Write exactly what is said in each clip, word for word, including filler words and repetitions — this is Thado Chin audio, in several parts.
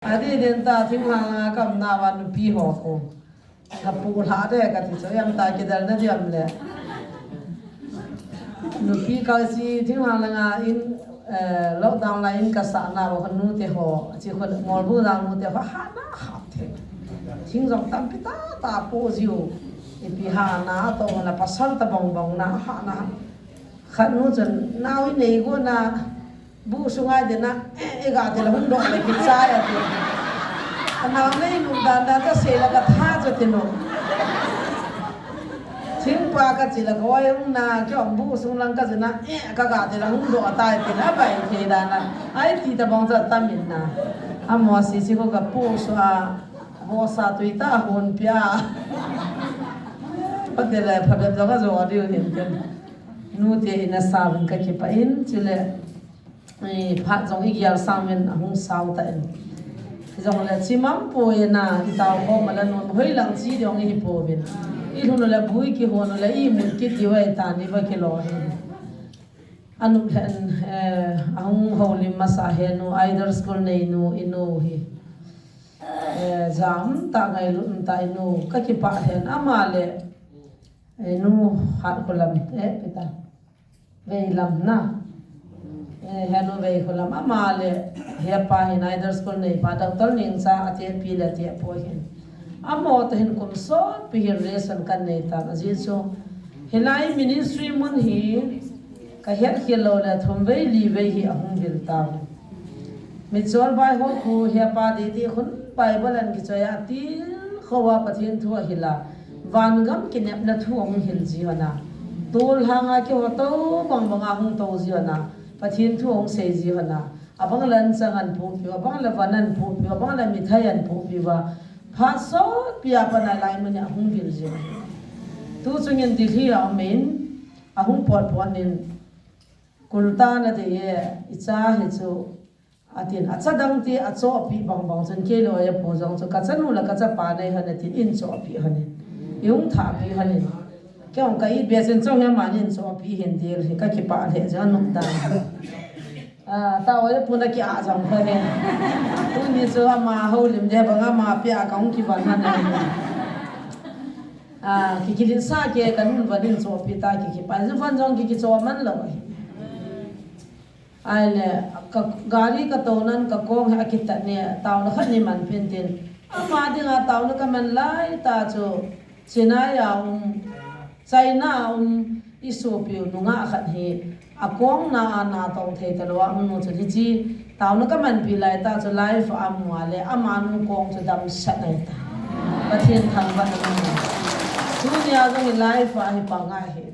Adeh deh ta thinglhang langa ka umna uva nupi ho khu. Ka pu lha de kati chu, ipi ham ta kidel na diam le. Nupi ka si thinglhang langa in, eh, lockdown lai in ka sah na uva ka nute ho, chi khu Molbu lang nute ho, ha na ha the. Thing jong tampi tah tah po jiu. Ipi ha na to na pasal tabang bang na ha na. Khat nu chun nau i nei go na. Bu sunga dena, eh, eh, ga tila hung doh le kichai ati. Anau nei nu dan dan ta sei la ka tha cho tinu. Thingpa ka chi la ka oi hung na, kei bu sung lang ka jena, eh, ka ga tila hung doh tai tila bai thei dan na. Ai ti tabang cha tamin na. Amo si si ko ka pu su a, bo sa tui ta hon pia. Patele phabep ka jo diu hin ken. Nute in asavin ka kipah in, chule, eh, phat jong i gel sangin ahung sao tan. Jongle chimam poi na, i tao khom la nun, hoilang chi jong i hi pouvin. I lhun le bu i kihon le i mut kit diu ahi tan, i va kilo hin. Anu hen, eh, ahung houlim masa henu, Idol School neinu, inu hi. Eh, jam ta ngailut ta inu, ka kipah hen ama le, eh, nu hat kulam, eh, pita. Veilam na. Eh, henu vei kulam ama le, hepa hin Idol School neipa, Doctor Ningcha ati pi le ati po hin. Amo to hin kum sot pi hin relation kan nei ta, ajeh chu. Hilai ministry mun hi, ka het khel lou le thum vei li vei hi ahung vil ta. Mitchol bai ho khu hepa di di khun Bible an kichoi a til khoa Pathen thu ahila. Vangam kinepna thu ahung hil ji hona. Tol hanga kiho to bang bang ahung to ji hona. Pathen thu ahung sei ji hona. Abang le an chang an pu piu, abang le van an pu piu, abang le mithai an pu piu va. Phat sot pi a pat a lai mun a hung vil ji hona. Tu chungin Delhi a um in, ahung pot pot in, Kulta na de ye, i cha hi chu, atin, a cha dang te, a chohpi bang bang chun kei loi a pu jong chu, ka chanu le ka chapa nei hon atin, in chohpi hon in. I hung thahpi hon in. Kei hung ka it be chun chong ya man in chohpi hin dil hi, ka kipah le jong num dan. Ah, ta oi pu na ki a jong kho he. Tuni chu ama houlim de bang ama pia ka hung kivan hon in. Ah, ki kilin sa ke ka nun van in chohpi ta ki kipah. Ju van jong ki kichoh man lou. Ahile, ka gari ka tonan ka kong hi akitat ne, taona khat nei man pin tin. Ama dinga taona ka man lai ta chu, Chennai a um, China a um, i sopiu nungah khat hi, a kong na a na tong thei talou a um nu chu hichi, taona ka manpi lai ta chu live a um a le, ama nu kong chu damsat nai ta. Pathen thangvah in um. Tunia jong hi live a hi pa ngai hi.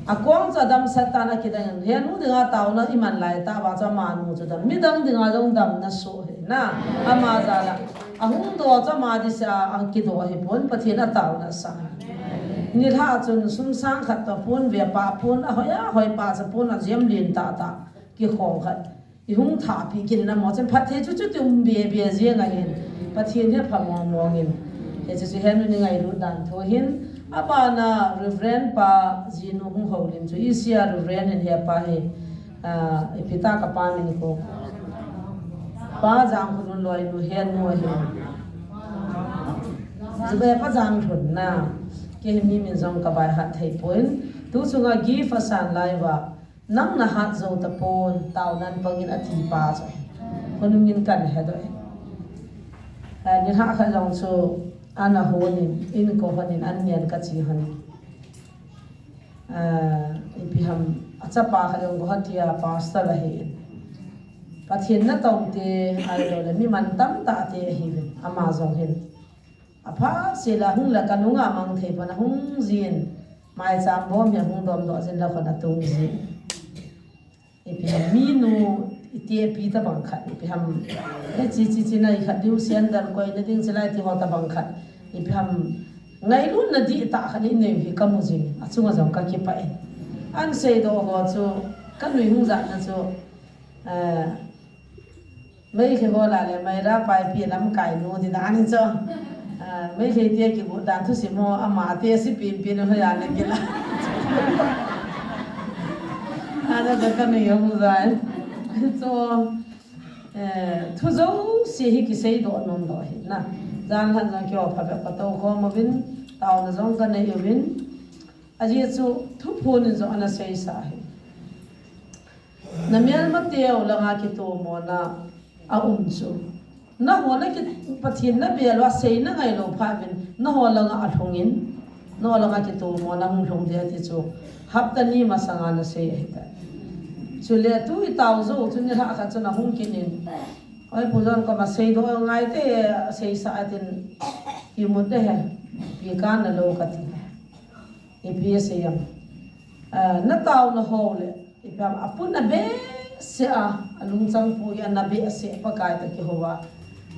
A kong chu adamsat tan akidang in. Henu dinga taona iman lai tah uva chu amanu chu dam. Midang dinga jong damna soh hi na. Ama jal a. Ahung doh chu ama disa a, akidoh hi pon Pathen a taona sa. Nilhah chun sum sang khat toh pon ve pa pon ahoi ahoi pa cha pon ajem lin tah tah. Kikhong khat. I hung thahpi kit in amaho chun phatthei chu chuti um be be jeng ahin. Pathen hi apha mong mong in. Hiche chu henu ni ngailut dan thu ahin. Abana Reverend pa jinu hung houlim chu. Isia Reverend hin hepa hi. Ah, ipi ta ka pa min ko. Pa Jangkhonun loinu henu ahin. Chu be pa Jangkhon na. Kei hi mi min jong ka baihat thei pon. Tu chunga gift asan lai uva. Nang na hat jou tapon, taonan pangin ati pa chu. Khonungin kan hedoh e. Ah, nilhah khat jong chu, ana honin, in ko honin, an nian ka chi honin. Ah, ipi ham, achapa khat jong ko hati a pastor ahi. Pathen natong te, ahilou le, mi mantam tah te ahi, ama jong hin. Apha sela hung la ka nunga mang thei pon ahung jin. Maicham bom hi ahung dom doh jin la khon atung jin. Ipi ham minu iti ipi tabang khat ipi ham. He chi chi chi nai khat diu sian dan koi na ding chi lai ti ho tabang khat. Ipi ham ngailutna dihtah khat inei hi ka mu jin. Achunga jong ka kipah e. An seidoh ho chu ka nui hung jat na chu. Eh, Meitei ho la le, Meira paipi lamkai nu ti dan chu. Ah, Meitei te kigot dan thusim ho, ama te si pin pin ho ya le kila. Ana ka ka ni yong zai. Chu, Eh, thu jouse hi kiseidoh nom lou ahi na. Jan lhan jong keiho phabep katou khom uvin, taona jong kanei uvin. Ajeh chu thuphon in jong ana seisah ahi. Na melmateu langa kitomona aum chu. Nangho na ki, Pathen na bel uva seina ngailou phat uvin, nangho langa alhung in, nangho langa kitomona hung lhung ding ati chu. Hapta ni masanga nasei ahitai. Chule tu itao jou chu nilhah khat chun ahung kit in, Oi, Pu John, koma seidoh ngai te, seisah atin, imut ding ahi, ipi kana lou kati. Ipi asei em? Ah, nataona ho le, ipi ham, apun abehseh a, alungchang poi, ana behseh Pakai toh kihou a,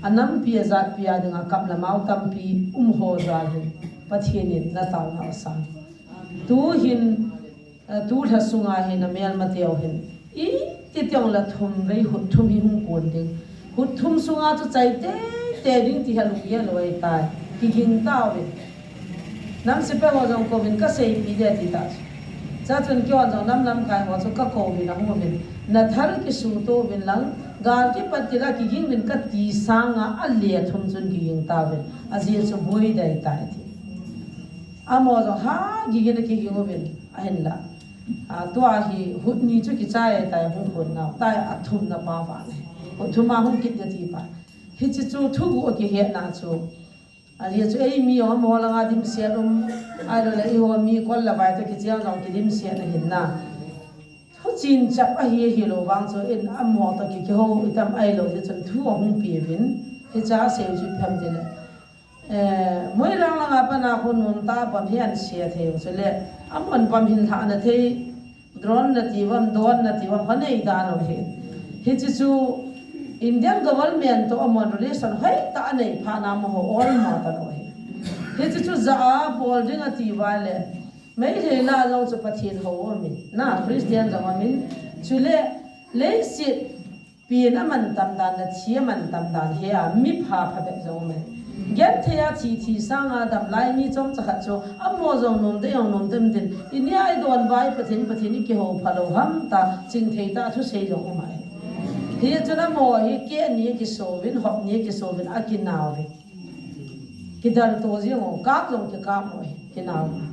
anampi ajatpi a dinga kap le mao tampi um ho jal hin, Pathen in nataona asan. Tu hin, eh, tu lha sunga hin na melmateu hin, iti teng le thum vei hut thum hi hung kon ding. Hut thum sunga chu chai teitei ding ti hi alunggel lou ahitai. Kiging tauvin. Nam sepai ho jong kouvin kaseipeh ding ati ta chu. Chuchun keihon jong nam lamkai ho chu kakouvin ahung uvin. Nathal kisuto uvin lang, gal kipat til a kiging uvin kati sanga ale thum chun kiging tauvin. Ajeh chu boi ding ahitai ti. Amaho jong ha gigin a kiging uvin ahinla. Ah, tua hi hut ni chu kichai tai hung kon nau. Tai athumna pa vang ahi. Hut thum a hung kit ding ati pa. Hiche chu thuguh a kihetna chu. Ajeh chu eimi jong amaho langa dimset um. Ahilou le eiho mi kol le vai toh kicheng jong kidimset ahin na. Thuchin chap ahi, ahilou vang chu in amaho toh ki, kihou itam ahilou jeh chun thu ahung pe uvin. Hiche asei u chu ipi ham tile. Eh, Moirang langa pat a khu nomtah a bomb hi ana se thei u chule, amahon bomb hin lhahna thei, drone nati uvam, drone nati uvam, khanei dan u ahi. Hiche chu Indian government toh amahon relation hoitah anei phat na amaho olmo talou ahi. Hiche chu jah a bol ding ati uva le, Meitei lah a jong chu Pathen hou um in, na Christian jong um in, chule leiset pen a mantam dan le thi a mantam dan hi a mipha phabep jong um e. Genthei a thi thi sanga damlai mi chomcha khat chu amaho jong nom ding jong nom ding tin, inia idon uva Pathen, Pathen ikihou phalou ham tia chingthei tah a thusei jong um ahi. Hichun amaho hi keh ni kiso uvin, hop ni kiso uvin akinau uve. Kidalto jeng u, kap jong kikap u ahi, kinau a.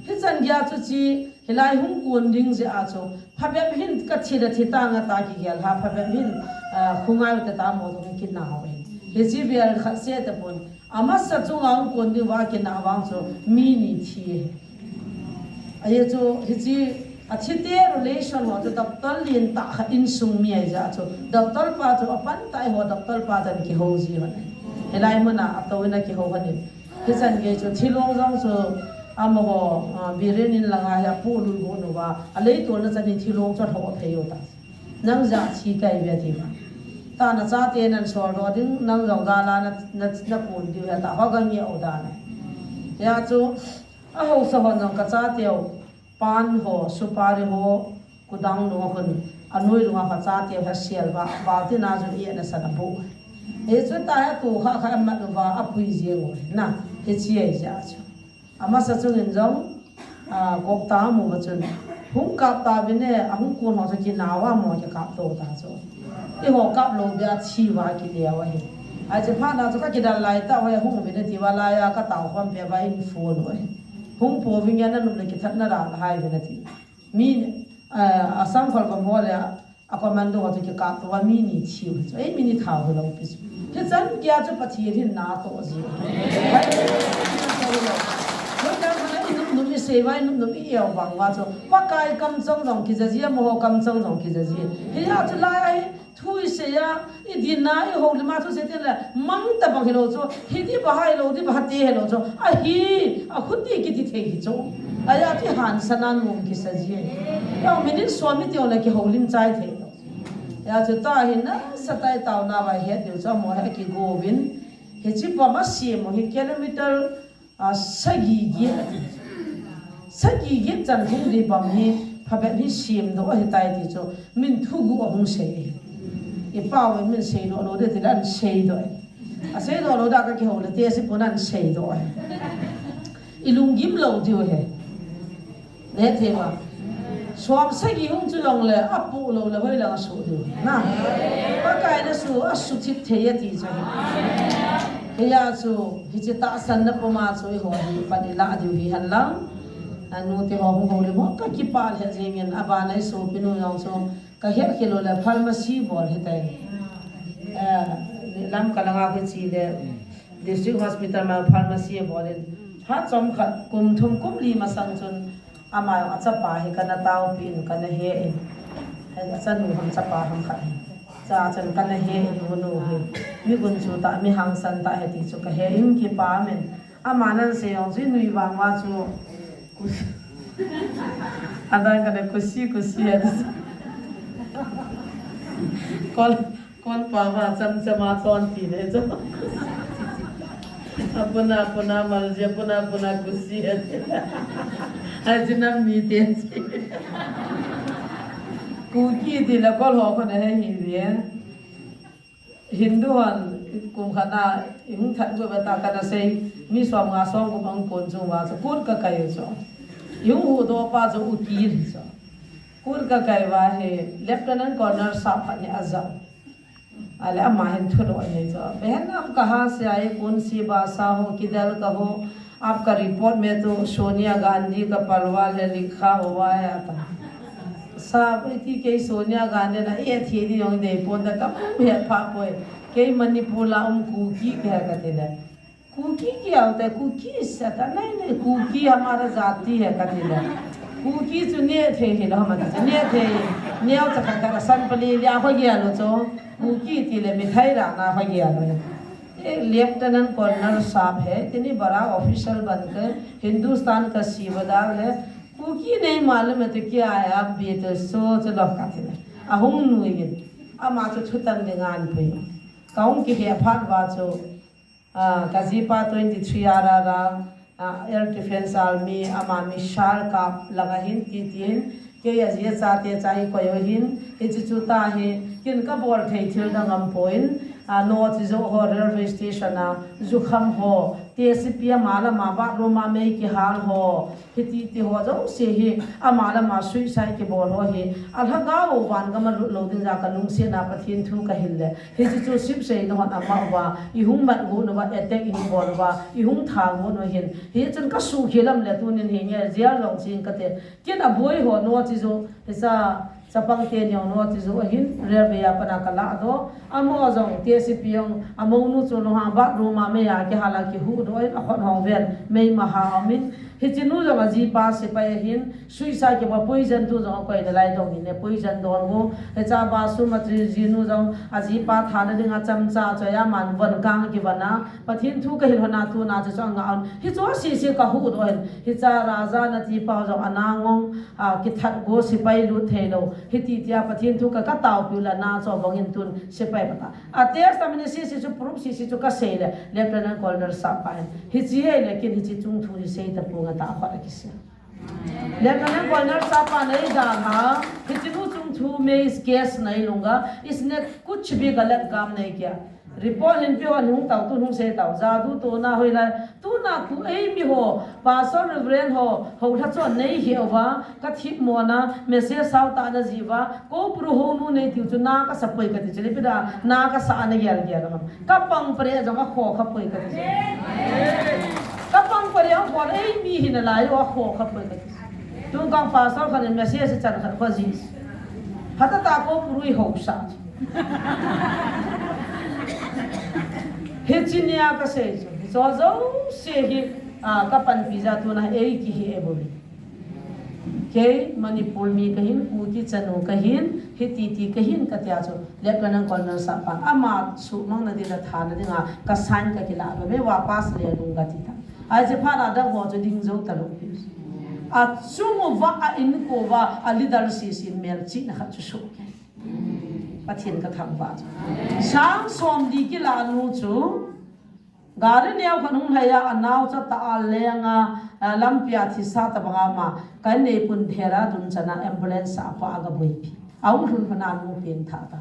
Hichan geiya chu chi, hilai hung kon ding jeh a chu, phabep hin kathi le thi tang ata kigel a, phabep hin, ah, khongai u te tia amaho toh kinau ahi. Hiche vel khat seh tapon, amasa chunga hung kon ding uva kinah vang chu, mi ni thi ahi. Ajeh chu, hiche, athite relation ho chu doctor lentah khat insung mi ahi jeh a chu, doctor pa chu apan tah eiho doctor pa toh kihou ji uve. Hilai muna atou in akihou hon in. Hichan gei chu thilong jong chu amaho, ah, Biren in langa hi apolut got uva, aleitolna chan in thilong chu alhoh phei u ta. Nang jah thi kai ve ati uva. Tua nachate nan soldoh ding, nang jong gal a na, na, nakon diu ahi tia, ho kangeh u dan ahi. Hijeh chun, ahaosa hon jong kachateu, pan ho, supari ho, kudang lunga khun, anoi lunga kachateu hi asel uva, baltin a jun i-et na san aboh. Hichu tua hi atoh kha kha amat uva, apui jeng u ahi na, hiche ahi jeh a chu. Amasa chungin jong, ah, kop tah a amu uva chun, hung kap tauvin e, ahung kon ho chu kinau a amaho kikapto ta chu. Eiho kap lou beh a thi uva kineu ahi. Hiche phat na chu kakidal lai tah uva, hung uvin e ati uva, lai a katao khom peh uva in phone u ahi. Hung pouvin e, nanop le kithat nalha hai uvin ati. Mi, eh, asangkhol gam ho le, a commando ho chu kikapto uva mi ni thi u chu. Eimi ni thau hilou pi chu. Hichan geiya chu Pathen hin natoh ji. Hoi, hichan geiya i nopnop isei uva, i nopnop i-eu vang uva chu, Pakai kamchang jong kija ji, amaho kamchang jong kija ji. Hijeh a chu lai a hi thu isei a, idin a, ihoulim a thusei teng le, mang tabang hilou chu, hi ding bang hilou, ding bang te hilou chu, ahi, akhuti kiti thei hi chu. Ajeh chu ihansan a nom kisa ji. Jong min in som iti jongle kihoulim chai thei lou. Hijeh chun tua hi nasatah a itaona uva ihet diu chu amaho hi akigo uvin. Hiche bomb asem u hi kilometer, ah, sagi get. Sagi get chan hung ding bomb hi phabep hi semdoh ahitai ti chu min thuguh ahung sei. Ipau in min seidoh lou ding tile ana seidoh e. Aseidoh lou ding a kakihou le test ipon ana seidoh e. Ilunggim lou diu ahi. Nehthei uva. Som sagi hung chu jongle, apoh lou le hoilang asuh diu. Na. Pakai in asuh, asuh thip thei ati chu ahi. Hijeh chun, hiche tahsanna puma chu eiho hi pan ilah diu hihen lang. Anu te ho hung houlim ho, kakipah lheh jengin, abana isopinu jong chu, kahet khel uleh pharmacy bol hitai. Eh, Lamka langa koi chele, District Hospital ma pharmacy bol in. Phat chomkhat, kum thum kum li masang chun, ama jong achapa hi kana taopi in kana he in. Achanu ham chapa ham khat hi. Chua chun kana he in unu hi. Mi gunchu tah, mi hangsan tah ahi ti chu kahe in kipah in. Ama nan se jong chu inui vang uva chu. Adang kana kusi kusi ati. Kol Kon pa va cham cham a chon ti le chu. Apuna apuna malji, apuna apuna kusi. Aji nam ni te chi. Kuki ti le kol ho kona he hi ve. Hindu hon kum khat na ihung that go ba ta kana sei mi som nga som kum ang kon chu va chu kon ka kai chu. Ihung huhdoh pa chu uki ri chu. Kon ka kai va hi Lieutenant Colonel sap khat hi ajah. Ale ama hin thudoh anei chu. पहले आपका हाथ से आए कौन सी भाषा हो, किधर का हो, आपका रिपोर्ट में तो सोनिया गांधी का पलवार है लिखा हुआ है ati. Sap iti kei Sonia Gandhi na e thi di jong dei pon da ka pum he pha poi. Kei Manipur la um Kuki kei kati le. Kuki kei ati, Kuki sata nahi nahi, Kuki hamara jati hai kati le. Kuki chu neh thei hilo ham ati chu neh thei. Neo cha khat khat asan pali lia ho gel lo chu. Kuki ti le mithai rana ho gel lo. एक lieutenant colonel साहब है, इतनी बड़ा ऑफिसर बनकर हिंदुस्तान का सेवादार है। कुकी नहीं मालूम है तो क्या है, आप भी तो सोच लो kati le. Ahung nui gin. Ama chu thutan ding ahin pui. Kahung kihe phat uva chu, ah, kajipa twenty three R R R, ah, Air Defense Army, ama missile kap langa hin ti tin, kei aji achate cha hi koi u hin, hiche chu ta hi, ken kabol thei thil dang um pon, ah, no chi jo ho railway station a, jukham ho, T S P ama lama bathroom a mei kihal ho, hiti ti ho jouse hi, ama lama suicide kibol ho hi, alhagao van gam a lut lou ding ja kalungset na Pathen thu kahil le, Hiche chu sipsei na hon ama uva, ihung mat got uva, attack ihung bol uva, ihung tha got u hin. Hichun kasuh khel am le tunin hinge jail jong ching kate. Ken aboi ho no chi jo, hicha chapang teni jong no chi jo ahin, railway a pana kalah doh. Amaho jong T S P jong, amonu chu lungha bathroom a mei a kihal a kihuhdoh in akhut hung ven, mei maha aum in. Hiche nu jong ajipa sepai ahin, Suicide kibol poison tu jong akoi nalai dong hin le poison don u. Hicha ba sum a chu jinu jong ajipa thana dinga chamcha choi a man von kang kivon a. Pathen thu kahil hon a tuna chu chu anga un. Hichu sese kahuhdoh in. Hicha Raja nati pa jong ana ngong, a, kithat go sepai lut thei lou. Hiti tia Pathen thu ka, kataopiu le ana chu bang in tun sepai pata. A test a min sese chu proof sese chu kasei le. Lieutenant Colonel sap pa in. Hiche hi le ken hiche chung thu hi sei taponge tia khut akisei. Lieutenant Colonel sap pa nei dalha, hiche nu chung thu में इस केस नहीं लूंगा, इसने कुछ भी गलत काम नहीं किया। Report hin pe hon hung tao, tun hung sei tao, jadu tona hoilai, tuna khu eimi ho, Pastor Reverend ho, houlha chon nei hi uva, kathip mona, message sao tah na ji uva, Koupuru hounu nei tiu chu na kasa poi kati chu, le pida, na kasa ana gel gel ham. Kapang pare jong akho kha poi kati chu. Kapang pare akho, eimi hi nalai u akho kha poi kati chu. Tun kang pastor khan in message chan khat kho ji. Hatah tah Koupuru i housa. Hiche nia kasei chu. Hiche jouse hi, a, kapanpi ja tuna ei kihe e bou. Kei Manipur mi kahin, Kuki chanu kahin, hiti ti kahin katia chu, Lieutenant Colonel sap pan, ama suhmang na dinga, thana dinga, ka sign kakilah, ba me wa pass le lung kati ta. Ai je phat a dang ho chu ding jou talou pi. Achung uva, a inko uva, a leader sese in melchihna khat chu soh kei. Pathen kathangvah chu. Sang som li kilah nu chu, Gari neo khat hung lhai a, anaocha tah a leng a, a, lampi a thisa tabang a ama, ka inneipu Dehradun chan a ambulance a apa a kaboipi. Ahung lhun lhon a nu pengthah ta.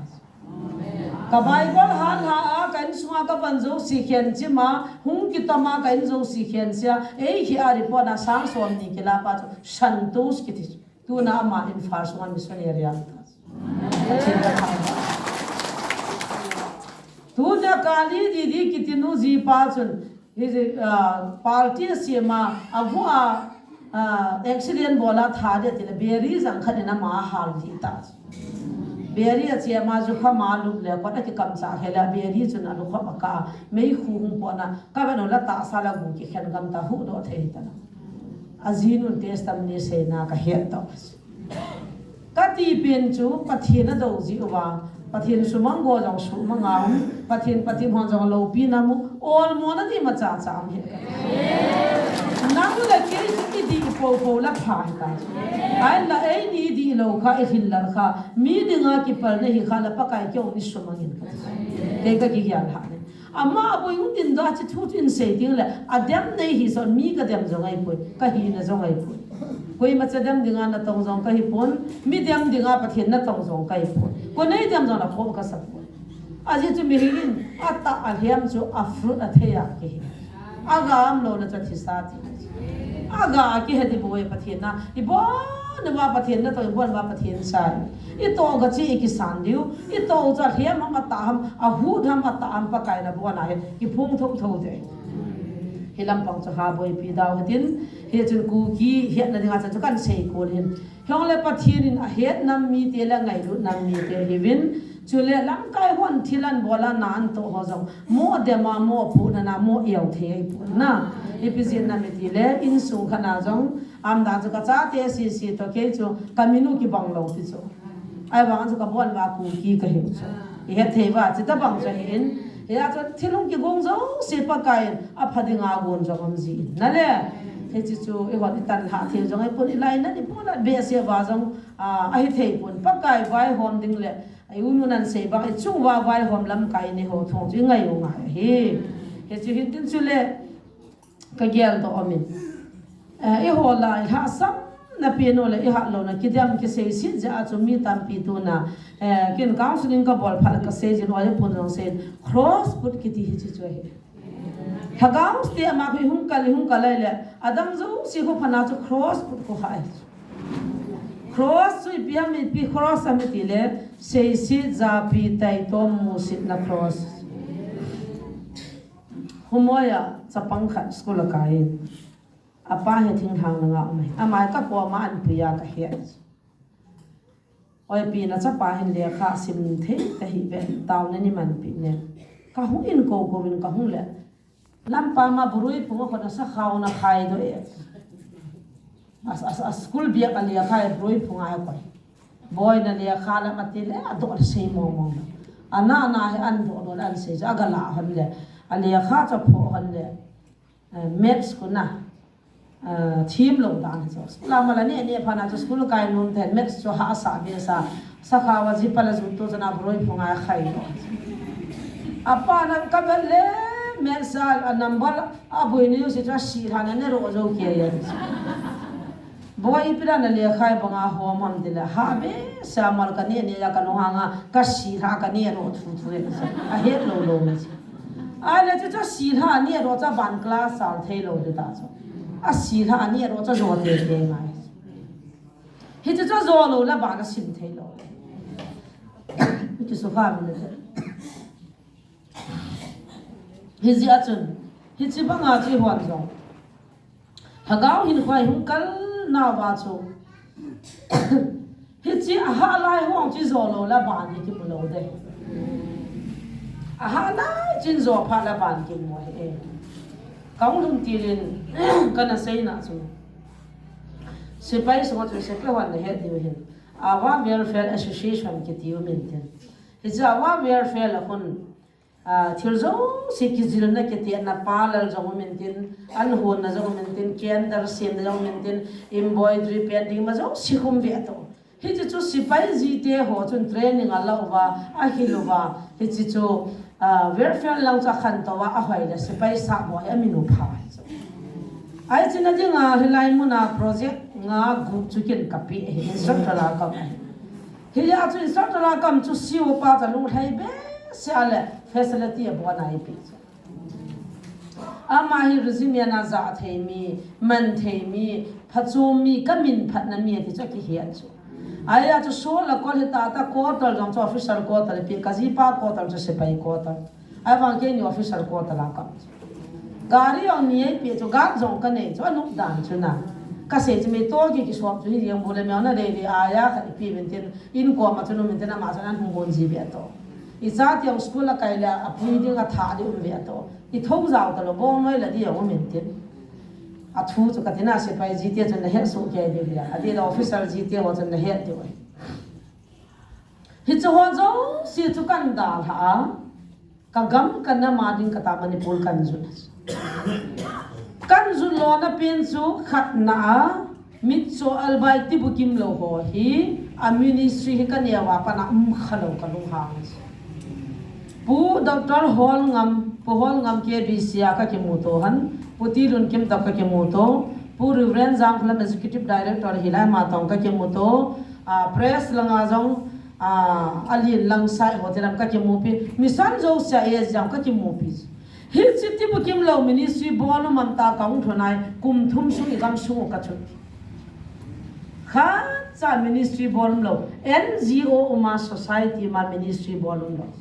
Ka Bible hat lha a, ka insung a kavan jouse khenchim a, hung kitom a ka in jouse khenchim a, ei hi a report a sang som ni kilah pa chu Santosh kiti. Tuna ama Imphal sunga missionary a. Tuna Kali Didi kiti nu jipa chun, hi, ah, party a sema, avu a, ah, accident bola tha de tile, beri jang khat in ama hal di ta. Beri a che ama ju kha ma lup le, kot a kikam cha khela, beri chun alu khop a ka, mei khu hung pona, ka ve no la ta sa la gu ki khen gam ta hu do thei ta na. Ajinun testimony seina ka het to. Ka ti pen chu Pathen a do ji uva, Pathen sumang go jong sumang a um, Pathen, Pathen hon jong lopi na mu, ol mo na di ma cha cha am he. Nang le kei chu i di po po la pha hi ta. Ai la ei ni di lo kha, i hin la kha, mi dinga kipal na hi kha la Pakai keu ni sumang in ka. Kei ka ki ya la ne. Ama boi hung din da chi thu chin sei ding le, a dem nei hi son mi ka dem jong ai poi, ka hi na jong ai poi. Koima cha dem dinga na tong jong ka hi pon, mi dem dinga Pathen na tong jong ka hi pon. Ko nei dem jong na khom ka sa pon. Ajeh chu mi hi in, a ta a hiam chu a fruit a thei a ki hi. A gam lo na cha thi sa ti. A ga a ki he di boi Pathen na, i bon na ba Pathen na to, i bon ba Pathen sai. I to ga chi i ki san diu, i to cha hiam ham a ta ham, a hu ham a ta ham Pakai na bon a he, ki phung thong thong de. Hi lampang chu ha boi pi dau hatin, hi chun Kuki hiat na dinga cha chu kan sei ko hin. Hiong le Pathen in a het nam mi te le ngailut nam mi te hi vin, chu le lamkai hon thil an bol a na an to ho jong, mo dem a mo pu na na mo iau thei ai pu na. I pi jin na mi ti le, in sung kha na jong, am da chu ka cha te si si to kei chu, ka minu ki bang lo ti chu. Ai vang chu ka bon va Kuki ka hi chu. I het thei va, chi ta bang chu hi in. Hi a chu thil hung ki gong jo, si Pakai in, a pha dinga gon jong am ji in. Na le, hi chi chu, i hon i tan ha thil jong ai pun i lai na ni pun a be se va jong, a, a hi thei pun. Pakai vai hom ding le, ai u nu nan sei bang, i chung va vai hom lamkai ni ho thong chu i ngai u ngai hi. Hi chu hin tin chu le, ka gel doh om in. Eh, i ho lai hahsam na pi no le i hat lo na kidem kisei sit ja a chu mi tampi tu na, eh, kin counseling ka bol phat ka sei jin oi pun jong sei cross put kiti hi chi chu hi. Lhagao te ama khu hung kal, hung kal lai le, adang jo si khu phana chu cross put khu hai. Cross chu ipi ham, ipi cross ham i ti le, sei sit ja pi tai tom mu sit na cross. Humoi a chapang khat school a kai in. A pa hi thinglhang langa um e. Amai ka koma an pui a ka he. Oi pi na chapa hin lekha sim thei ta hi ve tau na ni man pi ne. Ka hung in ko ko in ka hung le. Lampa ma burui punga ko na sa khau na khai do e. A, a, a school biak a lekha e burui punga ko. Boi na lekha la ma ti le a do sei mo mo. A na na he an do do an sei ja ga la han le. A lekha cha pho han le. Eh, maths kuna, eh, thim lo dan chu. School a mala ne ne phana chu school kai nun ten maths chu hahsa be sa. Sakha wa ji pala ju tu chana buroi phunga khai lo. Apa na ka bel le maths a, a number a bui ni si chu si hana ne ro jo ke ya. Boi ipi dan a lekha banga hom ham ti le ha be sa mal ka ne ne ya ka no hanga ka si ha ka ne ro thu thu le. A het lo lo me. A le chu chu si ha ne ro cha ban class sal thei lo de ta chu. A si ha ne ro cha jo te te ngai. Hi chu chu jo lo la ban a sim thei lo. Hi chu so ha me. Hi ji a chun. Hi chi banga chi hon jong. Lhagao hin khoi hung kal na va chu. Hichi a ha lai hong chi jo lo la ban ni ki mu lo de. A ha lai chin jo pha la ban ki mu he. Kong lum tilin kana sei na chu. Sipai so chu sipai wan le he diu hin. Awa Welfare Association ki tiu min tin. Hichi Awa Welfare la hun. Ah, thil jouse kijilna kitiana parlour jong um intin, an honna jong um intin, candle semna jong um intin, embroidery painting ma jouse khum ve to. Hichi chu sipai jite ho chun training a la uva, a hil uva. Hichi chu, ah, welfare lang chu a khantou va, a hoi le sipai sap ho hi a min u pha hi chu. Ai china dinga hilai muna project nga gup chu kin ka pe hi, instructor a ka pe. Hi ya chu instructor a kam chu siu pa ta lu thai be se a le facility a bona ipi. Ama Ama hi regiment a ja thei mi, man thei mi, phachom mi, ka min phatna mi ati chu akihet chu. Ahi a chu Seoul a kol hi tata quarter jong chu officer quarter ipi, ka jipa quarter chu sepai quarter. Ahivang keini officer quarter a ka um chu. Gari jong ni eipeh chu, guard jong ka nei chu, anop dan chu na. Ka sei chu mi to ki kisop chu hi jeng bu le meu na dei dei ahi a khat ipi min tin, in kom a chu nu min tin ama chu nan hung bon ji ve to. I cha tiang school a kai le a pui ding a tha ding um ve to. I tho jao ta lou, bong noi la di a um in tin. A thu chu ka tina sepai jite chun na het soh kei diu ahi. A di la officer jite ho chun na het diu ahi. Hichu ho jouse chu kan dalha a. Ka gam ka nam a ding ka ta Manipur kan jun. Kan jun lona pen chu khatna a. Mitcho albai tibukim lou ho hi, a ministry hi ka neo a pat a um kha lou ka lunghang. Pu Doctor Holngam, Pu Holngam K B C a ka kimuto han, Pu Tilun Kimtap ka kimuto, Pu Reverend Jangkholam Executive Director hilai ama tong ka kimuto, a, press langa jong, a, alin lang sai hotel lam ka kimupi, mission jouse a jong ka kimupi. Hiche tibukim lou ministry bol um am ta ka hung thunai, kum thum sung i gam sung u ka chun. Khatcha ministry bol um lou, N G O um a society ma ministry bol um lou.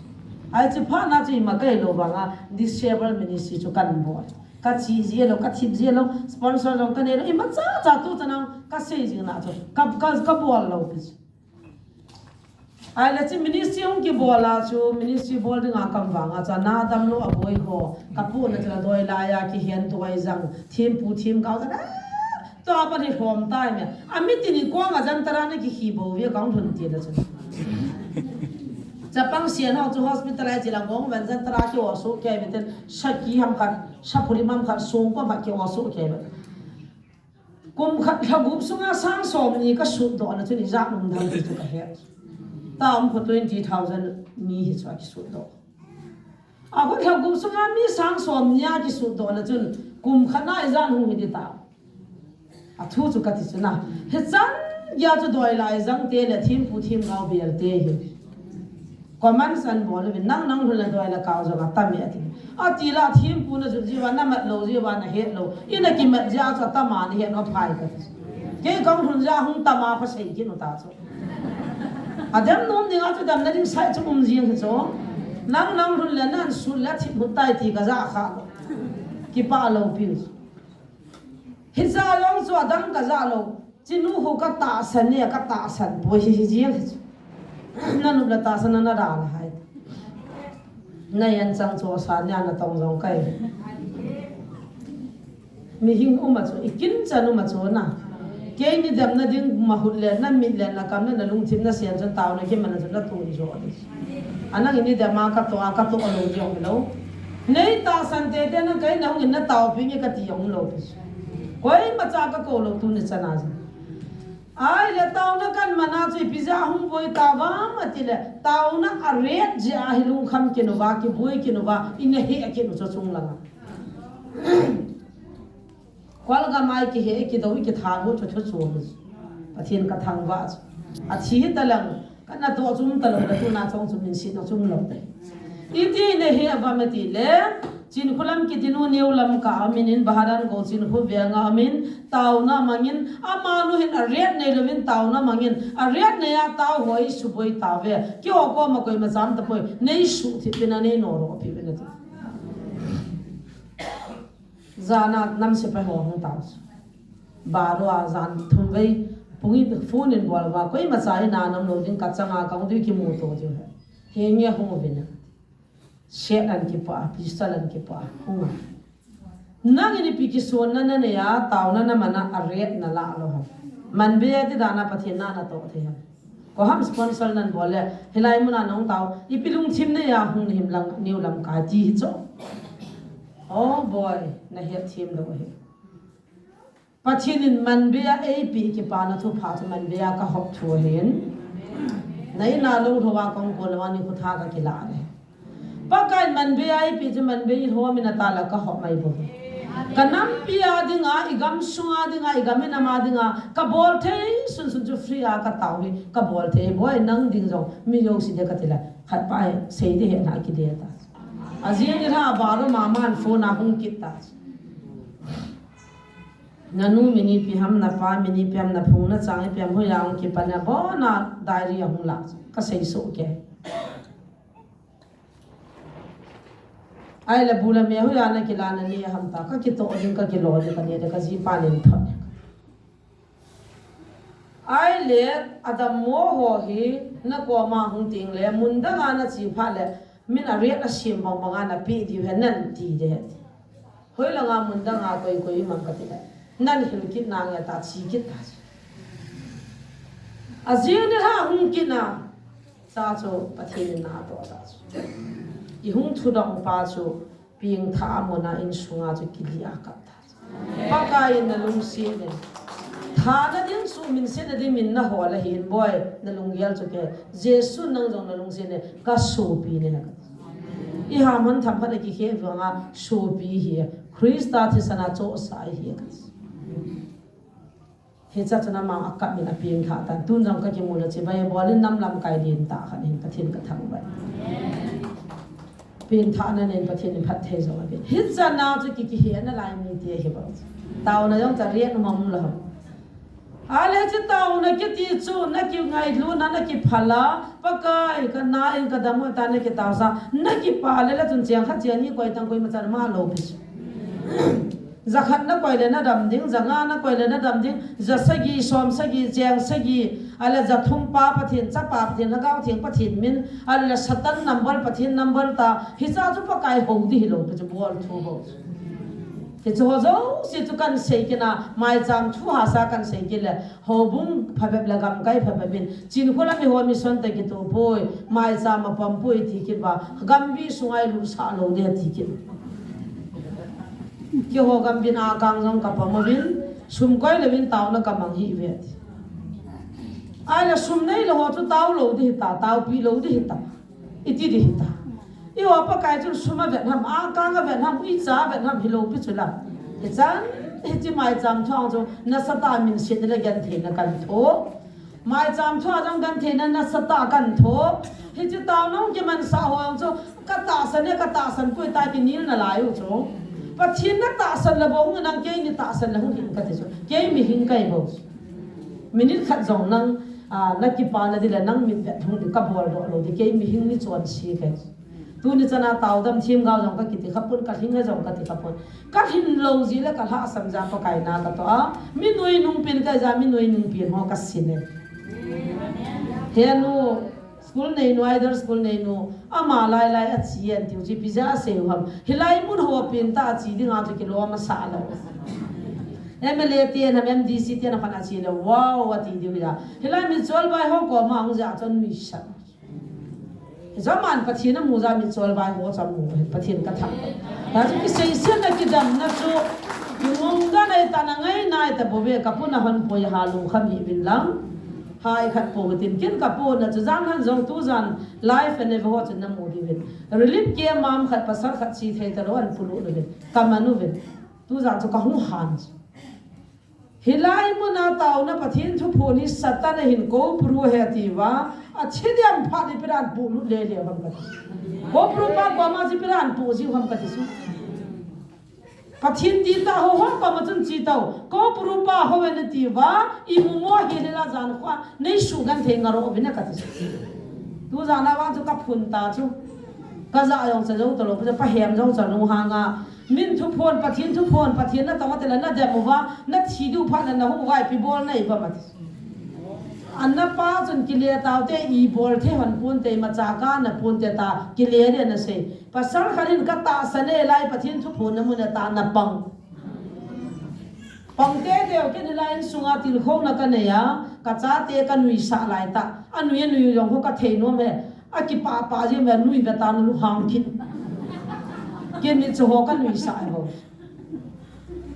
Ahi chu phat na chu ima kai lou vanga disable ministry chu kan bol. Ka chi ji lou, ka thip ji lou, sponsor jong ka nei lou, imacha cha tu cha nang ka sei jing na chu, ka, ka, ka bol lou pi chu. Ahile chu ministry hung kibol a chu, ministry bol dinga kam vanga chu, na damlou a boi ho, ka pu na chu la doi lai a kihen tu ai jang, thempu themgao jang, ah, tua pat hi hom tai me. A mi tin i kong a jan tara na ki hi bo ve kong thun ti la chu. Chapang sian ho chu hospital a chi la gong van jan tara ki o su ke ve ten, saki ham khat, sapuri mam khat, sung ko khat ki o su ke ve. Kum khat lha gup sunga sang som ni ka sut doh na chu ni ja nung dang ti chu ka he. Ta um ko twenty thousand mi hi chu a ki sut doh. A ko lha gup sunga mi sang som ni a ki sut doh na chun kum khat na i jan hung hi di ta. A thu chu ka ti chu na. He chan ya chu doi lai jang te le thempu themgao bel te hi. Comments an bol uvin, nang nang lhun le doi le kau jong a tam e ati. Ati la thempu na jut jiu va, na mat lou jiu va, na het lou. I na kimat jeh a chu atam a na het lou phai ka ti. Kei kong lhun jeh a hung tam a pha sei kit u ta chu. A dem nom ding a chu dem na ding sai chu um jing hi chu. Nang nang lhun le nan sul le thip hut tai ti ka ja kha lou. Kipa lou pi. Hicha jong chu adang ka ja lou. Chinu hu ka tahsan ne, ka tahsan poi hi hi jing hi chu. Na nup le tahsan na na da la hai. Na yan chang chu sa nia na tong jong kai. Mihing um a chu, i kin chan um a chu na. Kei ni dem na ding ma hut le, na mit le, na kam le, na lungthim na sian chun tao na ki man na chu na tun jo. Anang ini dem a ka to a, ka to a lo jong lo. Nei tahsan tete na kei na hung in na tao pi nge ka ti jong lo pi. Koima cha ka ko lou tuni chana jong. Ahile taona kan man a chu ipi jeh a hung boi ta vang ati le, taona a rate jeh a hi lungkham kit uva, kiboi kit uva, ina he kit u chu chung langa. Kolgam a i kihe, i kidou, i kitha u chu thu chom. Pathen ka thangvah chu. A thi hi ta lang, ka na toh chom ta lou, la tuna chong chom in si toh chom lou te. Iti na he avam ati le, Chinkholam kiti nu New Lamka a um in, Baharan Go Chinkho veng a um in, taona mangin, amanu hin a rate nei louvin taona mangin, a rate nei a tao ho i suboi tao ve, keiho koma koima jam tapoi, nei suhthip uvin a nei noroh pi uvin ati. Jan a nam sepai ho hung tao. Baro a jan thum vei, pung in phone in bol uva, koima cha i na nam lou ding ka chang a ka hung diu kimuto diu he. Henge hung uvin a. Set an kipa, pistol an kipa, hung a. Nang in ipi kisonna na nei a, taona na man a, a rate na la lou ham. Man be a ti dan a Pathen na na toh thei ham. Ko ham sponsor nan bol le, hilai mun a nong tao, ipi lungthim nei a hung na him lang, New Lamka ti hi chu. Oh boy, na het thim lou hi. Pathen in man be a eipe kipana thupha chu man be a ka hop thu ahin. Na in a lou lhou a kong ko lou a ni khutha ka kila le. Pakai in man be a eipe chu man be i lhou a min a ta la ka hop mai bo. Ka nampi a dinga, i gam sunga dinga, i gam i nam a dinga, ka bol thei sunsun chu free a ka tao hi, ka bol thei boi nang ding jong, mi jouse de ka ti la, khat pa he, sei de he na ki de ta. A jing i lha ba ro ma man phone a hung kit ta. Nanu min ipi ham, napa min ipi ham, naphung nachang ipi ham, hoiya hung kipan ham, bona diary ahung la. Kasei soh kei. Ahile bu le me hoiya nakilah nani ham ta, kakitoh ding, kakilo ding, kani de, kajipa nin thot. Ahile, adammo ho hi, nakoma hung tengle, mun danga nache phat le, min a rate a sem bang banga napeh diu ahi, nan ti de. Hoilanga mun danga koi koi mang kati le, nan hil kit nange ta, che kit ta. Ajing nilhah hung kit na, cha chu Pathen in natoh ta chu. I hung thudong pa chu, pengthah a muna insunga chu kilia kap ta. Pakai in nalungset in. Thana ding, suhminsetna ding min nahol ahin boi, nalunggel chu kei. Jesu nang jong nalungset in, kasopi nahi. I hamhon themkhat a kikhen vanga sopi hi. Christa thisan a chohsah hi. Hiche chun ama akap in apengthah tan. Tun jong kakimu le chibai bol in nam lamkai lentah khat hin Pathen kathangvah. Pengthahna nen Pathen in phatthei jong ape. Hiche na chu ki, kihe nalai mite ahi bou. Taona jong cha rian umam lou. Ahile hiche taona kiti chu nakingailut na, nakiphal a, Pakai, kana in kadam u ta, nakitao sa, nakipa le le chun cheng khat cheng ni koi tang, koima chan ma lou pi chu. Jakhat nakoi le nadam ding, janga nakoi le nadam ding, jasagi, somsagi, cheng sagi, ahile jathum pa Pathen, chapa Pathen, Lhagao Theng Pathen min, ahile Satan number, Pathen number ta, hicha chu Pakai hou ding hilou pi chu bol thu bou. Hiche ho jouse chu kahin sei kit na, maicham thu hahsa kahin sei kit le, houbung phabep le gamkai phabep in, Chinkhola mi ho mission te kitoh poi, maicham a pom poi ti kit uva, Gambih sunga ilutsah lou ding ti kit. Keiho Gambih a kang jong kapom uvin, sum koi louvin taona kamang hih uve ti. Ahile sum neilou ho chu tao lou ding hita, taopi lou ding hita. Iti ding hita. Eiho Pakai chun sum avet ham, akang avet ham, uicha avet ham hilou pi chu la. Hichan, hiche maicham thu a chu nasatah a minset le gentheina kahin thoh. Maicham thu a jong gentheina nasatah a kahin thoh. Hiche taona hung kimansah ho jong chu katahsan e, katahsan poi tia kinel nalai u chu. Pathen natahsan le bou hung in, nang keini tahsan le hung hih in kati chu. Kei mihem kahi bou. Minute khat jong nang, a, nakipa na ding le nang mitvet hung ding kabol doh lou ding, kei mihem ni chonse kahi. Tuni chana taodam themgao jong kakiti khapon, kalhing a jong kati khapon. Kalhin lou jeh le kalhahsam jeh a Pakai na katoh a. Mi nuinung pen kahi jeh a, mi nuinung pen ho kasin e. Henu, school neinu, either school neinu, ama lailai ache e tiu chu ipi jeh a asei u ham. Hilai mun ho pen tah a che dinga chu kilom asah lou. M L A ten ham, M D C ten ham khat ache le, wow, ati diu ahi. Hilai mi cholbai ho koma hung jeh a chun nuisat. Hiche man Pathen amu jeh a mi cholbai ho chu amu, Pathen kathangvah. Hichu kiseisetna kidemna chu, kingong dan ahi tan, angai nai tabouve, kapuna hon poi ha lungkham hih uvin lang. Hai khat pou tin kin kapuna chu jan han jong tujan live and live ho chu namu diuvin. Relief camp a khat pasal khat che thei talou ahin pulut uvin. Kaman uvin. Tujan chu kahung han chu. Hilai muna taona Pathen thuphon hi Satan ahin, Koupuru ahi atiuva, athi diam phat ipi dan pulut lele ham kati. Koupuru pa koma chu ipi dan pu jiu ham kati chu. Pathen ti tah ho ho koma chun che tao, Koupuru pa hou ve natiuva, imu mo hi le la jan kho a, neisugenthei ngarou uvin kati chu. Tujan a vang chu kaphun ta chu. Kaja jong cha jou talou, pa hem jong cha lou hanga, Min thuphon, Pathen thuphon, Pathen natong a tile nadem uva, nathi diu phat le nahung uva, ipi bol nai uvam ati. Ana pa chun kile taute, ibol thei hon ponte, imacha kana ponte tia kile le nasei. Pasal khat in katahsan e lai Pathen thuphon namu e tia napang. Pang teitei u, ken hilai insunga tilkhouna kanei a, kachate kanuisah lai tah. Anui anui jong ho kathei nom e. Akipah pah jeng ve, nui ve tan alunghang kit. Ken ni chu ho kanuisah e ho.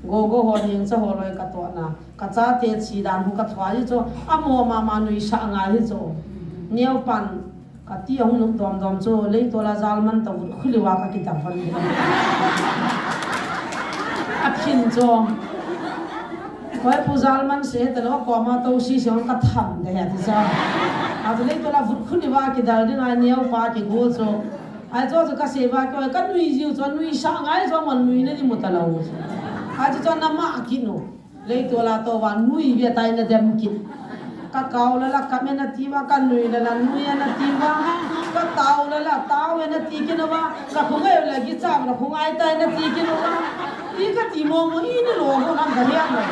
Gogo ho, Nengcha ho loi katohna. Kachate che dan ho kathua hi chu. Amo mama nuisah ngai hi chu. Neopan kati ahung nung dom dom chu. Leitol a jalman tavut khuliuva kakidam hon. Aphin chu. Hoi pu jalman se talou, koma tou sise hon katham de he ti chu. Achu leitol a vut khuliuva kidal dinga neopa kigo chu. Achu chu kasei uva kihoi kanui jiu chu, nuisah ngai chu, aman nuina ding mu talou. Achu chu nama kinu. Leitol a tou va nui ve tai na dem kit. Ka kau la la ka me na ti va, ka nui la la nui na ti va. Ka tau la la tau na ti kit na va. Ka khungai la gi cha va khungai tai na ti kit na va. I ka ti mo mo i ni lo mo na ka hiam lo.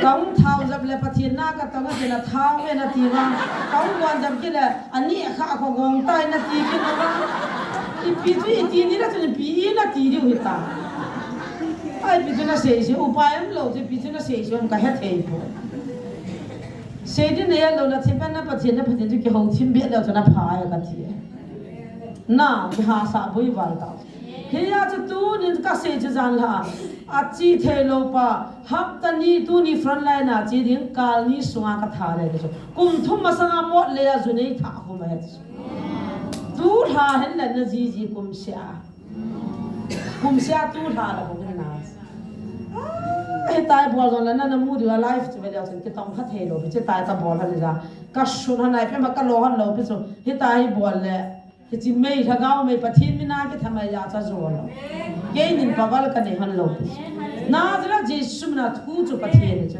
Ka hung thau jap le Pathen na ka tong a ti na thau ve na ti va. Ka hung gon jap kit le ani kha ko gong tai na ti kit na va. Ipi chu i ti ni la chu ipi i na ti diu hi ta. Ai pi chu na sei sei upai am lo chu pi chu na sei sei um ka he thei po. Sei di na ya lo na thim na Pathen na Pathen chu ki ho thim be lo chu na pha ya ka ti. Na ki ha sa bui val ta. Hi ya chu tu nin ka sei chu jan la. A chi thei lo pa, hapta ni tuni frontline a chi ding, kal ni sunga ka tha le chu. Kum thum masanga mot le a ju nei tha khum a he chu. Tu lha hen le na ji ji kum sia. Kum sia tu lha la khum hen na. Ah, hi tai bol jong la na na mu diu a life chu ve le chun ki tong kha thei lo, che tai ta bol han ja. Ka sun han ai pe ma ka lo han lo pi chu. Hi tai bol le. Hichi mei lhagao mei Pathen mina kithamai ya cha jo lo. Kei nin paval ka nei han lo. Nazareth Jesu mina thu chu Pathen chu.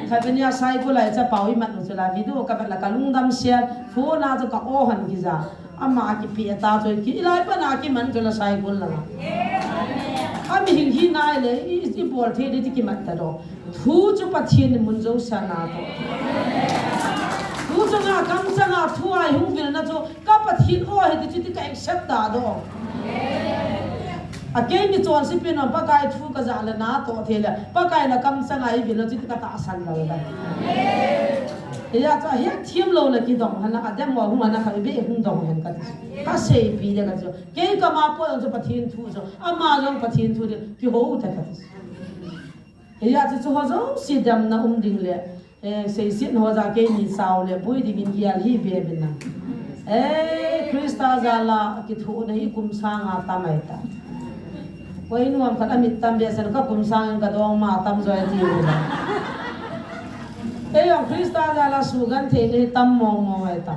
Kha benia sai ko lai cha pau i mat chu la video ka la ka lungdam share. Phone a chu ka o han ki ja. Ama ki pi ta chu ki lai pa na ki man chu la sai ko la. Ami hing hi nai le i, i bol the de ti ki mat ta do. Thu chu Pathen in mun jo sa na to. Thu chu nga kam sa nga thu ai hung vil na chu ka Pathen o he ti chu ti ka accept ta do. A kei mi chon si pin on Pakai thu ka ja le na to the le. Pakai na kam sa nga i vil na chu ti ka ta san lo da. Ya cha he thim lo na ki dong han na ka dem wa hung na ka be hung dong han ka ti. Ka sei pi de ka chu. Kei ka ma po chu Pathen thu chu. Ama jong Pathen thu de ki ho ta ka ti. Hiya chu chu ho jouse damna um ding le, eh, seiset ho ja kei ni sao le, bui ding in gel hi be bin na. Eh, Krista jal a kithoh na hi kum sang a tam ai ta. Koi nuam khat amit tam be sen ka kum sang in ka dong ma tam joi ti u la. Eh, jong Krista jal a suhgenthei na hi tam mong mong ai ta.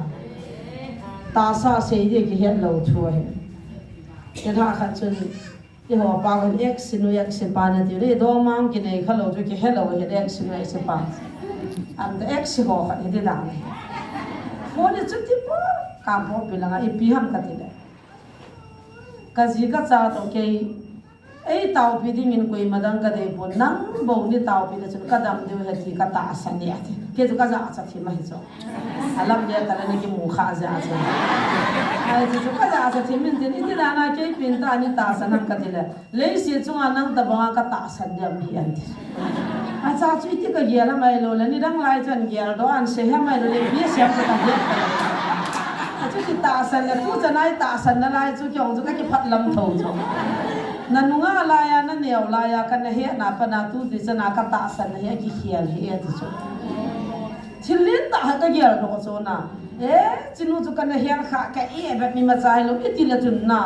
Tahsa sei di kihet lou thu ahi. Ken ha khat chun Eiho pa hon ex nu ex pa na ti le dong mang kinei kha lou chu kihe lou he ex nu ex pa. Am ta ex ho kha he ti dan. Phone chu ti po ka po pi langa ipi ham ka ti le. Ka ji ka cha to kei. Ei tao pi ding in koima dang ka dei pon nang bou ni tao pi le chun ka dam diu he ti ka tahsan e ati. Kei chu ka ja cha thim ahi chu. Alam le ta le na kimu kha ja chu. Ai chu chu ka ja cha thim in tin iti dan a kei pin ta ni tahsan ham ka ti le. Leiset chunga nang tabanga ka tahsan diam hi an ti. Acha chu iti ka gel a mai lou le, nidang lai chan gel doh an se ha mai lou le, bi se ka ta gel. Achu ki tahsan le, tu chan ai tahsan na lai chu kiong chu ka kiphat lam tho chu. Na nunga lai a, na neo lai a, ka na he na pa na tu ti chan a ka tahsan na he ki khial he ti chu. Thil lin tah a ka gel doh chu na. Eh, chinu chu ka na he kha ka e ba mi ma chai lou, iti le chun na.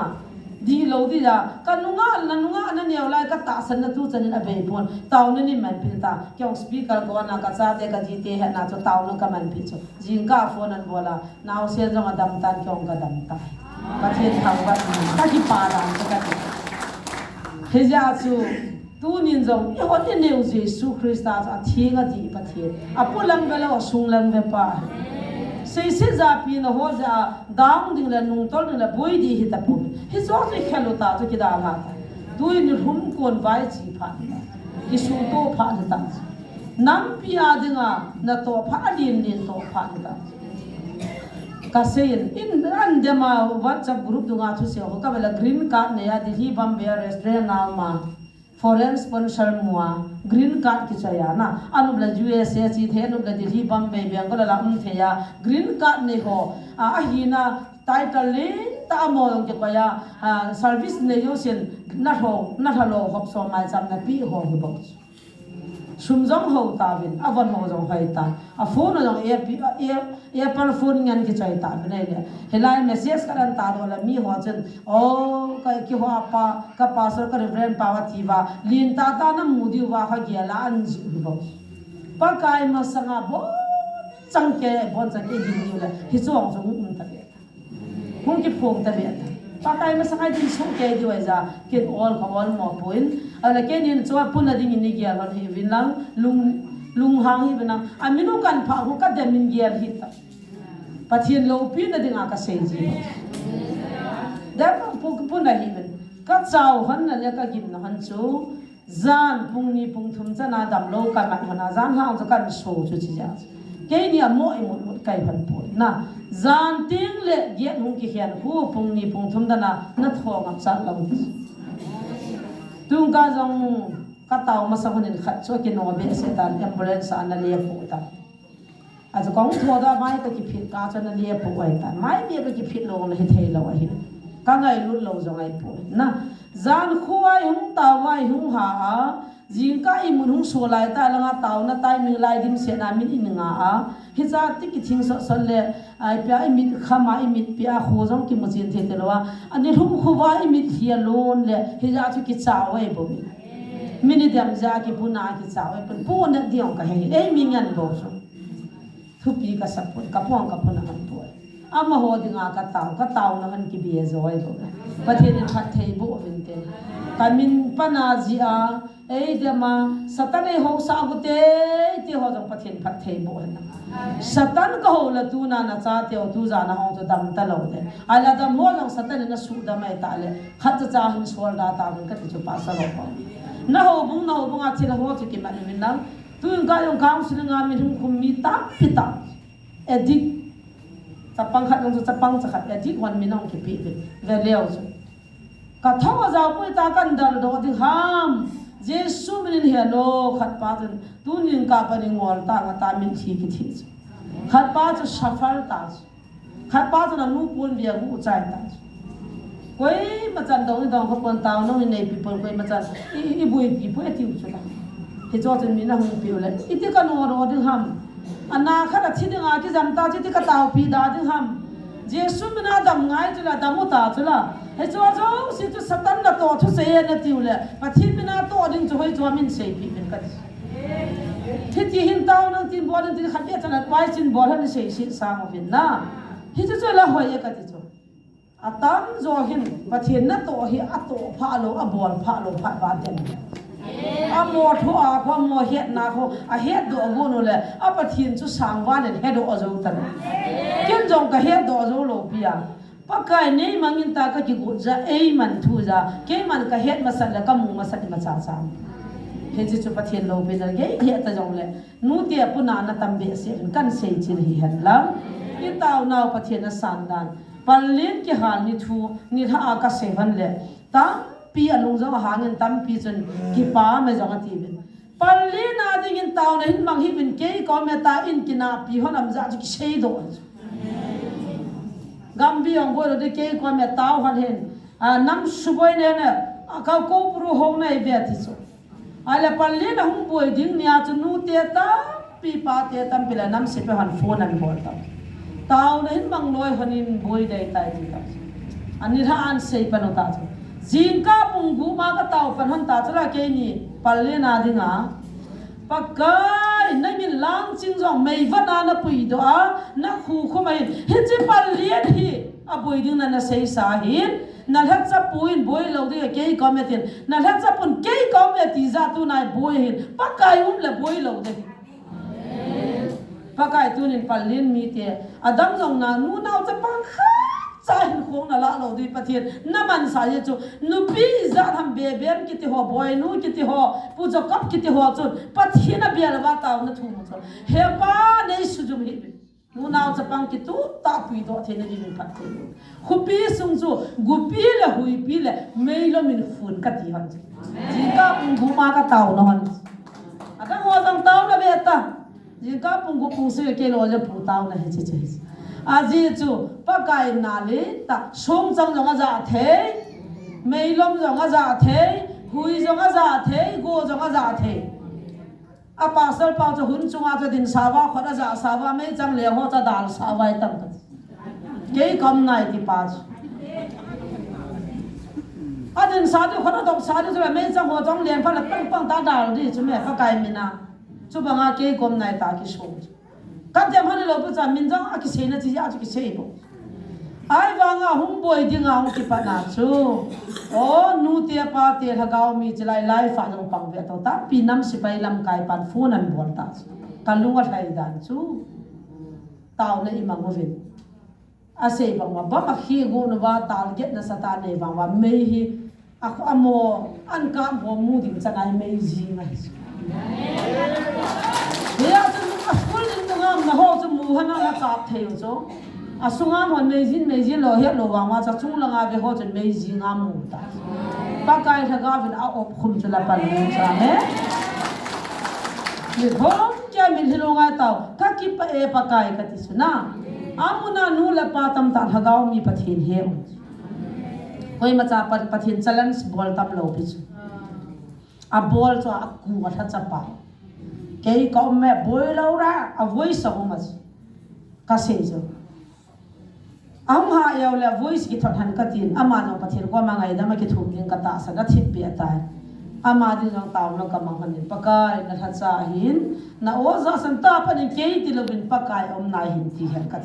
Di lou di da, ka nunga, na nunga, na neo lai ka tahsan na tu chan in a bei pon. Taona nei man pi ta. Kiong speaker ko na ka chate ka jite he na chu taona ka man pi chu. Jingkah phone an bol a, naosen jong a dam tan kiong ka dam ta. Pathen thangvah in ka kipa dan chu ka ti. Hijeh a chu, tunin jong, i hon i neo Jesu Christa chu a theng a dih Pathen. A polang ve lou, a sunglang ve pa. Seiset japi na ho jeh a, dang ding le, nungtol ding le, boi dih hi ta pon. Hichu chu i khel u ta chu kidalha ta. Tuin i lhum kon vai chi phat ta. Kisuto phat ta. Nampi a dinga, na toh phat, a lin lin toh phat ta. Ka sei in, in an dem a WhatsApp group dunga thusei ho ka vela green card nei a Delhi Bombay a restaurant a um a. Foreign sponsor mu a, green card kichoi a na. Anop le U S A chi thei, anop le Delhi, Bombay, Bangalore la um thei a, green card nei ho. A, ahina title lentah amaho jong kikoi a, a, service nei jousen, na lho, na lha lou hop so mai cham na pi ho hi bou. Sum jong ho tauvin, a von ho jong hoi ta. A phone jong A P, a, a, Apple phone ngen kichoi ta, bina ile. Hilai message ka dan ta doh le mi ho chun, "Oh, ka kihou pa, ka pastor, ka reverend pa va ti va, lin tah tah na mu diu va kha gel a an ji u bou." Pakai masanga bon chang ke, bon chang ke ding diu le, hichu hung chu um ta ve. Hung kiphong ta ve ta. Pakai masanga din sung kei diu ahi ja, ken ol ka ol mo poi. Ahile keinin chu apuna dingin nei gel hon hih uvin lang, lung, lunghang hih uvin lang. Amin u kan pha khu ka dem in gel hih ta. Pathen loupina dinga ka sei ji. Dem pu, puna hih uvin. Ka chau hon na le ka gimna hon chu, jan pung ni pung thum chana damlou ka mat hon a, jan hang chu kan so chu chi ja. Keini amo imut mut kai hon poi. Na, jan teng le get hung kikhen khu pung ni pung thum dana na tho ngap chat lou. Tung ka jong ka tao masa hon in khat chu kino behseh tan, ambulance a na le pu ta. Achu kong tho da mai ka kiphit ka chu na le pu ai ta. Mai bia ka kiphit lou na hi thei lou ahi. Ka ngailut lou jong ahi poi. Na, jan khu ai hung tao ai hung ha a. Jingkah imun hung so lai ta langa taona timing lai dimset na min in nga a. Hicha ti kithing sot sot le, ai pia imit kham a, imit pia khu jong kimu chin thei te lou a. Ani lhum khu va imit hi alon le, hija chu kichau ai bou. Min i dem ja kipuna kichau ai pun. Pu na diong ka he. Ei mi ngan bou chu. Thupi ka sa poi, ka pon ka pon a kan poi. Amaho dinga ka tao, ka taona hon kibia jo ai bou. Pathen in phatthei boh uvin te. Ka min pan a ji a, ei dem a, Satan ei ho sa gu te, te ho jong Pathen phatthei boh hen. Satan ka ho la tuna na cha te ho tu ja na hong chu dam ta lou te. Ai la dam ho jong Satan in na su dam ai ta le. Khat cha cha hin sol da ta uvin ka ti chu pa sa lou ko. Na ho bung, na ho bung a thil ho chu kiman uvin lang. Tun ka jong counseling a min hung khum mi tampi tam. Addict. Chapang khat jong chu chapang cha khat addict hon min hung kipe ve. Ve leu chu. Ka tho a jao poi ta kan dal doh ding ham. Jesu min in he lo khat pa chun. Tunin ka pa ni ngol ta nga ta min thi kithi chu. Khat pa chu suffer ta chu. Khat pa chun anu pon bia gu chai ta. Koima chan dong i dong kha pon tao nong i nei pi pon koima chan i, i, i bui pi pon i tiu chu ta. Hicho chun min a hung piu le. Iti ka no ro ding ham. Ana khat a thi ding a kijam ta chu iti ka tao pi da ding ham. Jesu min a dam ngai chu la, dam u ta chu la. Hicho jouse chu Satan na to thu sei na tiu le. Pathen min a to ding chu hoi chu min sei pi min ka ti. Hiti hin tao nang tin bol in tin khat bia chan a pai chin bol han sei si sang uvin na. Hichu chu la hoi e ka ti chu. Atam jo hin Pathen na to hi a to pha lou, a bol pha lou phat ba ten. A mo thu a kho, mo het na kho, a het doh gu nu le, a Pathen chu sang ba nen he doh a jo ta. Ken jong ka het doh a jo lou pi a. Pakai nei mangin ta ka kigut ja, ei man thu ja, kei man ka het masat le ka mu masat i ma cha cha. Hiche chu Pathen loupina gei het ta jong le, nute a puna na tam behseh in kan sei chil hi hen lang. I tao nau Pathen a san dan. Pallin kihal ni thu, ni lha a ka sei hon le. Tampi a lung jong a hangin tampi chun kipa me jong a ti bin. Pallin a dingin taona hin mang hi bin kei kom e ta in kinapi hon am ja chu kisei doh. Gambi ong boi lo de kei kom e tao hon hin. A, nam suboi ne ne. A, ka ko puru hong nei ve ti chu. Ahile pallin a hung boi ding nia chu nute tampi pate tampi le nam sepai hon phone an bol ta. Taona hin mang noi hon in boi dei tai ti ta. Ani lha an sei pan u ta chu. Jingkah pung gup ma ka tao pan hon ta chu la keini pallin a dinga. Pakai, nangin lang ching jong meivat a na puidoh a, na khu khum a hin. Hiche pallin hi, a boi ding na na seisa hin. Na lhacha pu in boi lou ding a kei kom e tin. Na lhacha pun kei kom e ti ja tu nai boi hin. Pakai um le boi lou ding. Pakai tunin pallin mite. Adam jong na nu nao chapang khat cha hin khong na la lou ding Pathen. Na mansa ye chu. Nupi ijat ham Beben kiti ho, Boinu kiti ho, Pu Jacob kiti ho chun. Pathen a bia le va tao na thu mu chu. He pa nei sujum hi. Nunao chapang kitup tah puidoh theina dingin phatthei. Khopi sung chu gupi le huipi le meilom in khun kati hon chu. Jingkah pung gup ma ka taona hon. Adang ho jong taona ve ta. Jingkah pung gup pung sagi kei lo le pu taona hiche chu. Ajeh chu Pakai na le ta songchang jong aja thei. Meilom jong aja thei. Hui jong aja thei. Go jong aja thei. A pastor pa chu hun chunga chu dinsa uva, khut a jasa uva, meichang leng ho chu adalsa uva ahi tam kati. Kei kom nai ti pa chu. A dinsa diu, khut a dopsa diu chu meichang ho chu alen phat le pang pang ta dal ding chu me Pakai mina. Chubanga kei kom nai ta kisong chu. Ka dem hon lou pu cha min jong a kiseina chi a chu kisei bou. Ahivanga hung boi dinga hung kipatna chu, o, nute pate lhagao mi chilai lai fa jong pang ve to, tampi nam sipai lamkai pan phone an bol ta chu. Ka lung alhai dan chu. Taona imang uvin. Asei bang uva, bang a khi gu nu va target na sata nei vang uva, mei hi a khu amo an kap ho mu ding chanai mei jing ahi. Hia chu a school ding tu ngam na ho chu mu hana la kap thei u chu. A sunga hon mei jin, mei jin lo, het lo vang uva cha chung langa ve ho chu mei jing a mu ta. Pakai lhagao vin a op khum chu la pan mu cha he. Mi khom kia mi lhi lo ngai tau. Ka kipah e Pakai ka ti chu na. Amuna nu le pa tamtah lhagao mi Pathen he u. Koima cha Pathen challenge bol tam lo pi chu. A bol chu a ku a lha chapa. Kei ka um me boi lo ra a voice a um a chu. Ka sei chu. Ahung ha eu le voice kithot han ka tin. Ama jong Pathen koma ngaidam a kithum ding ka tahsan a thip pi a tai. Ama ding jong taona ka mang han in Pakai na lhacha hin. Na o ja san ta panin kei ti lovin Pakai om nai hin ti hen ka,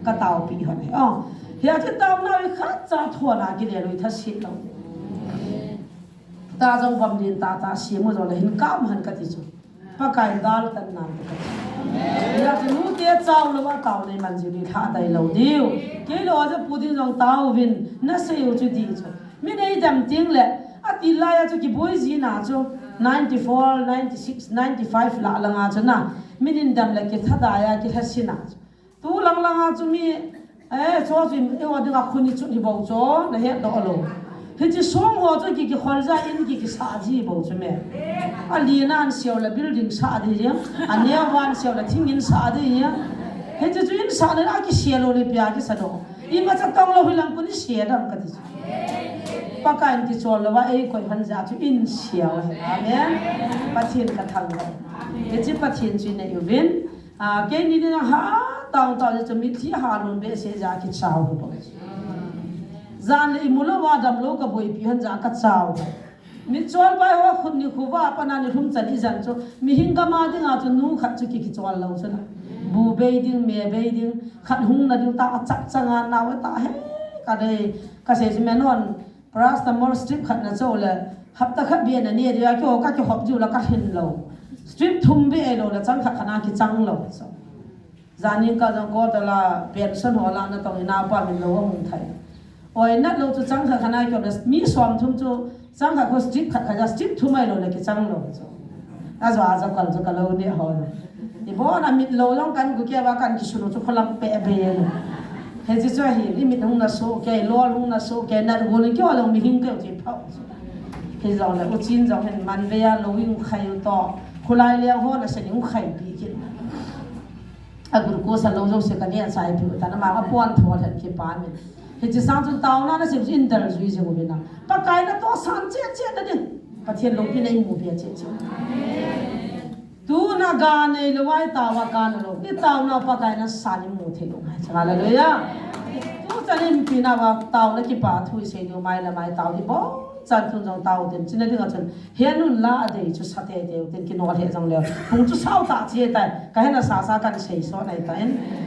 ka tao pi hon he. Oh, hia chu taona i khat cha thona ki le lui tha sit lo. Ta jong bam din ta ta si mu jong le hin kam han ka ti chu. Pakai dal tan nan ka ti. Hia chu nu te chau lo a tao nei man ji ni tha dai lo diu. Kei lo a chu pu ding jong tao vin na sei u chu di chu. Mi nei dam ting le a ti lai a chu ki boi ji na chu. Ninety four, ninety six, ninety five la langa chu na. Mi nin dam le ki tha dai a ki tha si na chu. Tu lang langa chu mi, eh, chu chu i wa dinga khuni chu hi bo chu, na het doh lo. Hichi song ho chu ki, ki khol ja in ki, ki sa ji bo chu me. A li nan siau le building sa di ya. A ne wan siau le thing in sa di ya. Hichi chu in sa le a ki sia lo le pia ki sa do. I ma cha tong lo hi lang kun sia dam ka ti chu. Pakai in ki chol lo wa ei koi han ja chu in siau. Amen. Pathen ka thang lo. Hichi Pathen chu nei u vin. A, kei ni ding a ha, tao tao ni chu mitlhi ha lon be se ja ki chau hi bo. Jan le i mu lo wa dam lo ka boipi han ja ka chau. Mi chol bai ho khut ni khu va pa na ni lhum chan i jan chu. Mi hing ka ma ding a chu nu khat chu ki ki chol lo chu na. Bu bei ding, me bei ding, khat hung na ding ta a chak chang a na wa ta he. Ka dei, ka se chu me non. Paracetamol strip khat na cho le, hapta khat bia na ni dia kyo ka kyo hop ju la ka hin lo. Strip thum bia lo la chang khat khana ki chang lo. So. Janin ka jong ko ta la pension ho la na tong ina pa min lo hung thai. Oi nat lo chu chang khat khana kyo na mi som thum chu chang khat ko strip khat khat ja strip thum ai lo la ki chang lo. So. A jo a jo kal jo ka lo ni ho lo. I bo na mit lo jong kan gu ke ba kan ki sunu chu kholam pe be lo. He chi chu hi i mit hung na so ke lo hung na so ke na gu ni kyo lo mi hing ke chi pha. He jong le u chin jong hen man be ya lo wing khai u to. Khulai le ho na se ni u khai pi kin. A glucose a lo jo se ka ni a chai pi u ta na ma a pon tho hen ki pa min. Hichi sang chun taona na sim chin dal jui je u na. Pakai na to san che che na ding. Pathen lungpi na i mu pia che che. Tuna ga nei lo ai taona ka na lo. I taona Pakai na san i mu thei lo ngai. Hallelujah. Tu chan in pi na wa taona ki pa thu i sei lo mai la mai tao di bo. Chan tun jong tao ten. China ding a chun. He nun la a dei chu sa te te u ten ki no he jong le. Hung chu sao ta chi tai. Ka he na sa sa kan sei so nai ta en.